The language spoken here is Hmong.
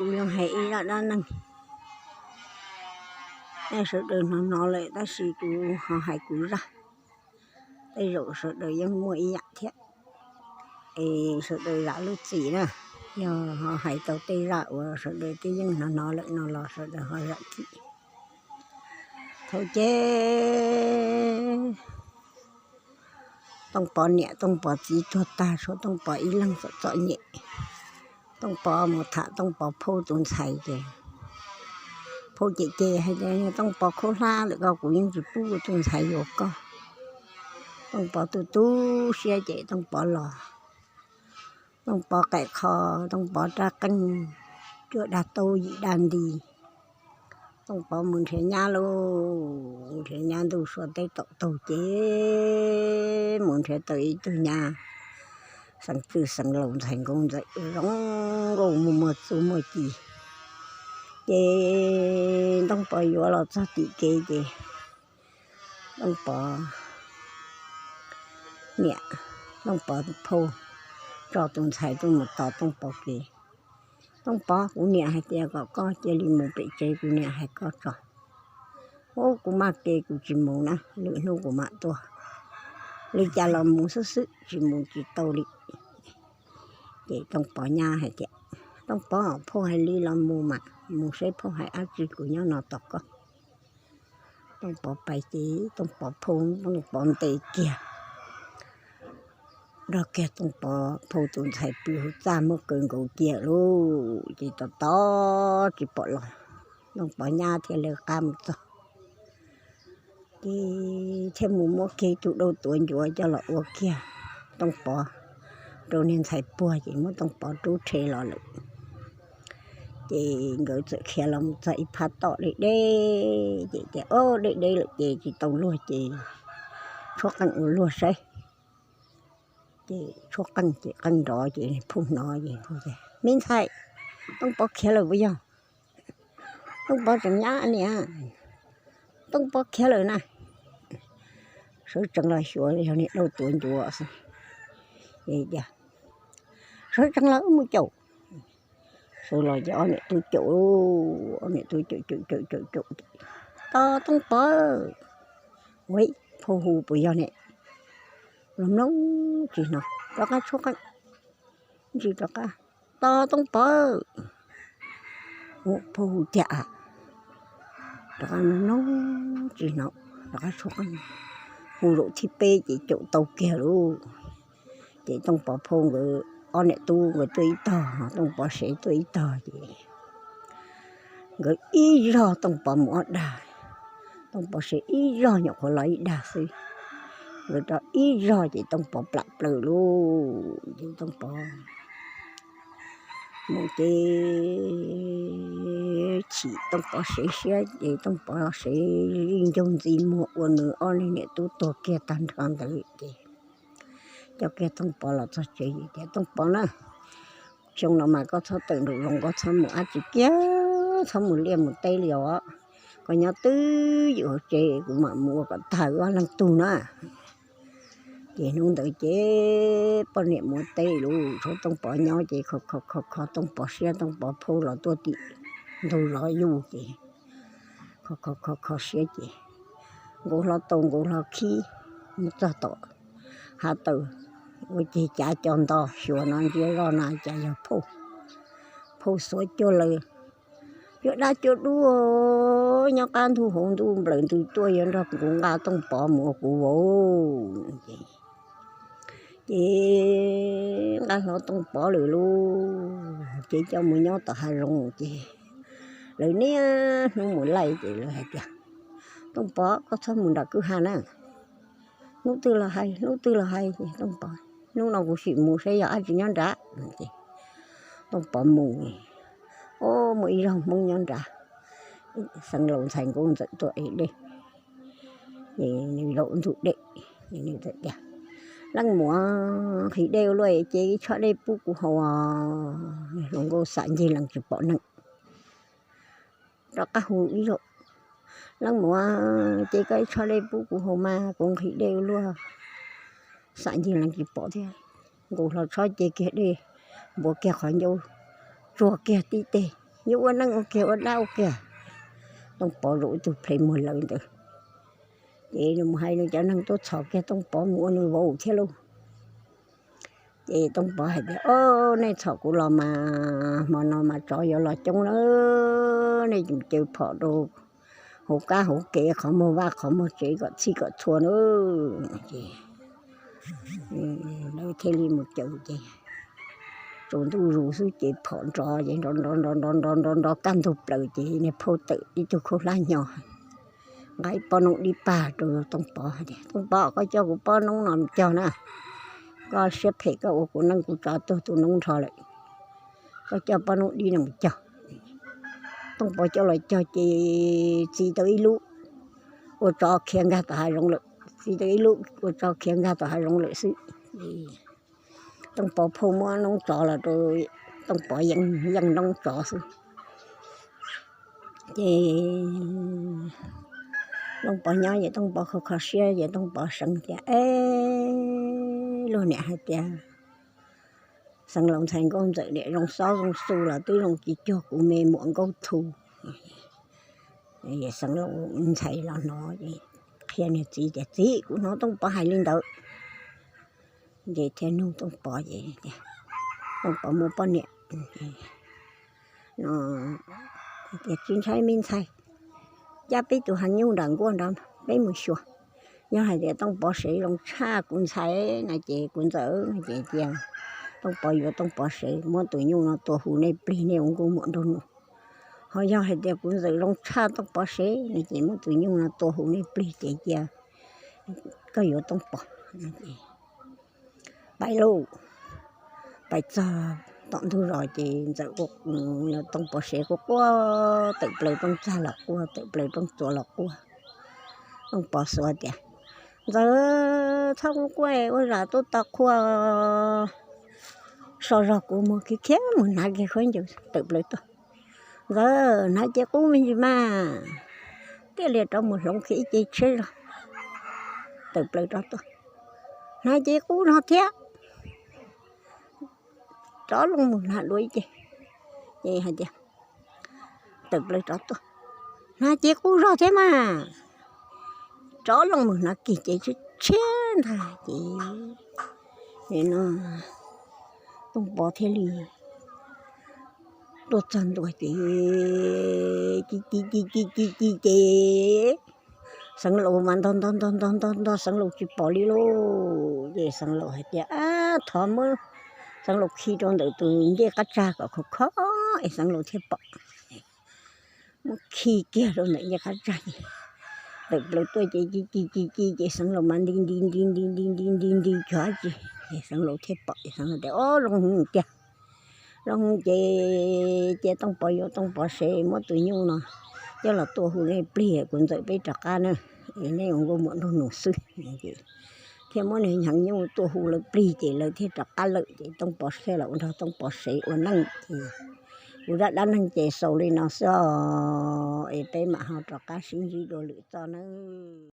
Kuv yuav hais ib zaj dab neeg, nej sawv daws hnov hnov lawm tab sis kuv ho hais kuv zaj, tej zaum sawv daws yeej muaj ib yam thiab. Es sawv daws zam lub txim na, yog ho hais tau tej zaj uas sawv daws twb yeej hnov hnov lawm no los sawv daws ho zam txim. Thaum ces Tooj Pov niam Tooj Pov txiv tuag tag, tshuav Tooj Pov ib leeg txom txom nyem. Tooj Pov mus tham Tooj Pov phauj tus ntxhais ces phauj cem cem hais tias, Tooj Pov khaub hlab lawm koj, kuv yeej tsis pub tus ntxhais yuav koj. Tooj Pov tu tu siab ces Tooj Pov los. Tooj Pov qaim qho, Tooj Pov rab qeej, cuaj dag taub yim dag nti. Tooj Pov mus nrhiav nyab lauj, nrhiav nyab ntuj sua teb tom taug ces mus nrhiav tau ib tug nyab xeem txwj xeem laus ntxhais nkauj ntxawm zoo nkauj muaj muaj txuj muaj ci. Ces Tooj Pov yuav los txog tim kev ces Tooj Pov niam, Tooj Pov phauj tso tus ntxhais tuaj mus tos Tooj Pov kev. Tooj Pov, kuv niam hais tias kom koj cia li mus pem tsev, kuv niam hais koj tso. Ub, kuv maj kev kuv tsis mus na, lwm hnub kuv mam tuaj. Li cas los mus xwb xwb, tsis mus tsis tau li. Ces Tooj Pov nyab hais tias, Tooj Pov, phauj hais li los mus mas, mus seb phauj hais dab tsi, kuv nyob no tos koj. Tooj Pov pais ces Tooj Pov phauj, Tooj Pov ntes kiag, nrog kiag Tooj Pov phauj tus ntxhais pw hauv txaj muab kaw nkaus cia lauj. Ces tos tos tsis pom los, Tooj Pov nyab thiaj li qab mus txog. Ces thiaj mus muab kiag tus dauj tuav ncuav coj los ua kiag Tooj Pov rau niag ntxhais puag ces muab Tooj Pov rub rhe los lawm. Ces nkawd txawm khiav los mus txog ib phab toj deb deb ces tias, Ob, deb deb lawm ces tsis tau luag ces tshuab qeej ua luag saib. Ces tshuab qeej ces qeej nrov ces phauj hnov ces, Me ntxhais, Tooj Pov khiav lawm puas yog? Tooj Pov tseem nyab niam, Tooj Pov khiav lawm na. Sawv tsees los xyuas yog niag dauj tuav ncuav xwb. Tias, Sawv tsees los wb mus caum. Sawv los ces ob niam tub caum, ob niam tub caum caum caum caum caum, Tos Tooj Pov! Ua, phauj hu puas yog ne? Los mloog tsis hnov, rov qab tshuab qeej, ntsis rov qab, Tos Tooj Pov! Ua, phauj hu tiag. Rov qab mloog mloog tsis hnov, rov qab tshuab qeej, hu zaum thib peb ces caum tau kiag lauj. Ces Tooj Pov phauj nkawd ob niam tub nkawd tuaj ib tog, Tooj Pov sev tuaj ib tog ces nkawd ib zog, Tooj Pov mus ob dag, Tooj Pov sev ib zog, nyuam qhuav los ib dag xwb. Nkawd rau ib zog ces Tooj Pov plam plaws lauj. Ces Tooj Pov mus ces chim Tooj Pov sev siab ces Tooj Pov sev ncaug ntxiv muag ua nws ob niag niam tub tuag kiag tag nrho ntawd ces coj kiag Tooj Pov los txog tsev tias, Tooj Pov na, xyoo no mas koj txhob tawm nraum zoov, koj txhob mus dab tsi kiag, txhob mus liaj mus teb li os. Koj nyob twj ywm hauv tsev, kuv mam mus ua kom tag wb ob leeg tug na. Ces hnub ntawd ces poj niam mus teb lawm, tshuav Tooj Pov nyob ces kho kho kho kho Tooj Pov siab, Tooj Pov phauj los tuaj tim ntug zov yus ces kho kho kho kho siab ces nkaus hlo tau nkaus hlo khib mus txog tom hav tawm, ua ceg cav co nto xyuas no ntsia zoj no cas yog phauj, phauj xuav cuag lawv cuag dab cuag dub nyob qab ntug hauv ntuj nplawm ntws tuaj yuav nrog kuv nqa Tooj Pov mus ua kuv vauv. Ces nqa hlo Tooj Pov lawm lauj, ces coj mus nyob tom hav zoov ces lawv niaj hnub mus laij ces lawv hais tias, Tooj Pov, koj txhob mus nram kwj ha na. Hnub twg los hais, hnub twg los hais. Tooj Pov, hnub no kuv sim mus saib yog dab tsi nyob nrad. Tooj Pov mus, o, muaj ib zog Hmoob nyob nrad, xeev laus ntxhais nkauj ntxawm tuaj ev dej. Nws zaum ntug dej, nws txawm tias, Leej muam, nqhis dej ua luaj ces ib tshob dej pub kuv haus os. Hluas nkauj xam ncig lees tsis pom neeg, rov qab hu ib zaug, Leej muam, ces koj ib tshob dej pub kuv haus mas, kuv nqhis dej ua luaj. Xam ncig lees tsis pom thiab, nkaus hlo tshob ce kiag dej, npuav kiag qhov ncauj, tsuag kiag tib teg, yuav ua neej ua kiag ua dab ua kiag. Tooj Pov zaum ib tug ple muag lawm ntawd, ces nws mus hais nws cov neeg tuaj txhom kiag Tooj Pov mus ua nws vauv thiab lauj. Ces Tooj Pov hais tias, Au, nej txhom kuv los mas hmo no mas tsov yuav los coob na, nej mus caws phom rau hauv qab hauv kev qhov muag vaj qhov muag tsev kom txhij kom txhua na. Ces lawv thiaj li mus caws ces tsaus ntuj zus xwb ces phom nrov ces nrov nrov nrov nrov nrov nrov kaj ntug plaws ces niag phauj tawm ib tug khaub hlab hnyo nqa ib pob noob dib pag rau Tooj Pov hais tias, Tooj Pov, koj coj kuv pob noob no mus cog na, koj siab phem koj ua kuv neej kuv tsov tuag tu noob nrho lawm, koj coj pob noob dib no mus cog. Tooj Pov coj los cog ces txi tau ib lub, ua tsov khiav nkag tom hav zoov lawm, txi tau ib lub ua tsov khiav nkag tom hav zoov lawm xwb. Tooj Pov phauj muab noob tsov los rau Tooj Pov yeej noob tsov xwb. Ces Tooj Pov nyob ces Tooj Pov kho kho siab ces Tooj Pov seev tias, E, luag niam hais tias Xeev Laus ntxhais Nkauj Ntxawm niam zoo xob zoo xu los twb zoo tsis cuag kuv me muam Nkauj Thu. Xeev Laus ntxhais los hnov ces qhia niag txiv tias, Txiv, kuv hnov Tooj Pov hais li ntawd. Ces thiaj nug Tooj Pov ces Tooj Pov muaj poj niam no, tias, Tsis ntshai me ntxhais, cab peb tus hav nyuj nram nkuaj nrad peb mus xyuas. Yog hais tias Tooj Pov sev zoo tshaj kuv ntxhais no ces kuv ntxawm no ces cia Tooj Pov yuav Tooj Pov sev, muab tus nyuj no tua hu nej plig nej ua nkauj muam nraug nus. Ho yog hais tias kuv ntxawm zoo tshaj Tooj Pov sev no ces muab tus nyuj no tua hu nej plig ces cia koj yuav Tooj Pov. Pais lauj, pais txog tom ntug zos ces ntxawm, Tooj Pov sev quaj quaj, tawm plaws rooj txag los quaj, tawm plaws rooj txuas los quaj. Tooj Pov xuav tias, Ntxawm, txhob quaj quaj, ua zam tuaj tos qhua so zog kuv mus khiav khiav mus hnav kiag khaub ncaws tawm plaws tuaj. Ntxawm, hnav cev qub me ntsis mas, thiaj li rov mus hloov kiag ib ce tshiab zog tawm plaws rov tuaj. Hnav cev qub no thiab, rov los mus hnav dua ib ce. Ces hais tias, tawm plaws rov tuaj, Hnav cev qub zog thiab mas, rov los mus hnav kiag cev tshiab ntag ces no Tooj Pov thiaj li tuaj txog ntua ces ci ci ci ci ci ci ces Xeev Laus mas ntog ntog ntog ntog ntog ntog Xeev Laus tsis pom li lauj. Ces Xeev Laus hais tias, Ab, thov muab Xeev Laus khi rau ntawm tus ncej qab tsag kom khov kho es Xeev Laus thiaj pom. Muab khi kiag rau ntawm ncej qab tsag ces tawm plaws tuaj ces ci ci ci ci ces Xeev Laus mas nti nti nti nti nti nti nti nti cuag dab tsi ces Xeev Laus thiaj pom ces Xeev Laus tias, Ob, zoo heev tiag. Zoo heev ces cia Tooj Pov yuav Tooj Pov sev, muab tus nyuj no coj los tua hu nej plig, kuv ntxawm peb rov qab na, es nej ua nkauj muam nraug nus xwb. Thiaj muab nws heev nyuj tua hu lawv plig ces lawv thiaj rov qab lawm ces Tooj Pov thiaj los ua nrog Tooj Pov sev ua neej ces kuv zaj dab neeg ces xaus li no xwb os, es peb mam ho rov qab sib ntsib dua lwm txoj nawb.